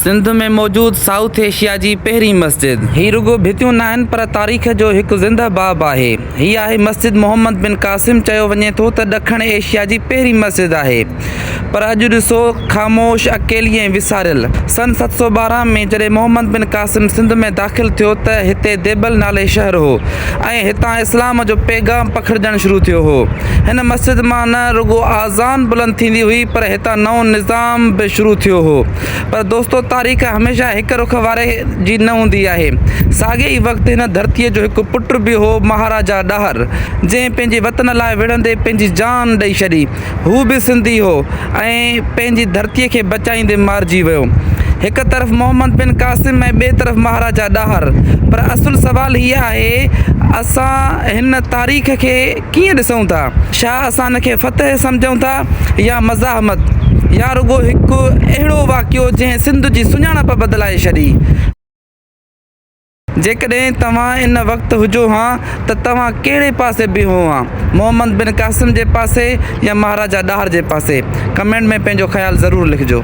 سنڌ ۾ موجود south Asia جي پهرين مسجد. هي رڳو ڀتيون ناهن پر تاريخ جو هڪ زنده باب آهي. هي آهي مسجد محمد بن قاسم چيو وڃي ٿو ته ڏکڻ ايشيا جي پهرين مسجد آهي. پر اڄ ڏسو خاموش، اڪيلي ۽ وساريل. سن 712 ۾ جڏهن محمد بن قاسم سنڌ ۾ داخل ٿيو ته هتي ديبل نالي شهر هو ۽ هتان اسلام جو پيغام پکڙجڻ شروع ٿيو هو. هن مسجد مان نه رڳو آذان بلند ٿيندي هئي پر هتان نئون نظام به شروع ٿيو هو. پر دوستو تاريخ هميشه هڪ رخ واري جي نه هوندي آهي. ساڳئي ئي وقت هن ڌرتيء جو هڪ پٽ به هو مهاراجا ڏاهر جنهن پنهنجي وطن لاء وڙهندي پنهنجي جان ڏئي ڇڏي. هو به سنڌي هو ۽ پنهنجي ڌرتيء کي بچائيندي مارجي ويو. هڪ طرف محمد بن قاسم ۽ ٻئي طرف مهاراجا ڏاهر. پر اصل سوال هي آهي اسان هن تاريخ کي ڪيئن ڏسون ٿا؟ ڇا اسان ان کي فتح سمجهون ٿا يا مزاحمت يا رڳو هڪ اهڙو واقعو جنهن سنڌ جي سڃاڻپ بدلائي ڇڏي؟ جيڪڏهن توهان ان وقت هجو هان ته توهان ڪهڙي پاسي بيهو هان؟ محمد بن قاسم جي پاسي يا مهاراجا ڏاهر جي پاسي؟ ڪمينٽ ۾ پنهنجو خيال ضرور لکجو.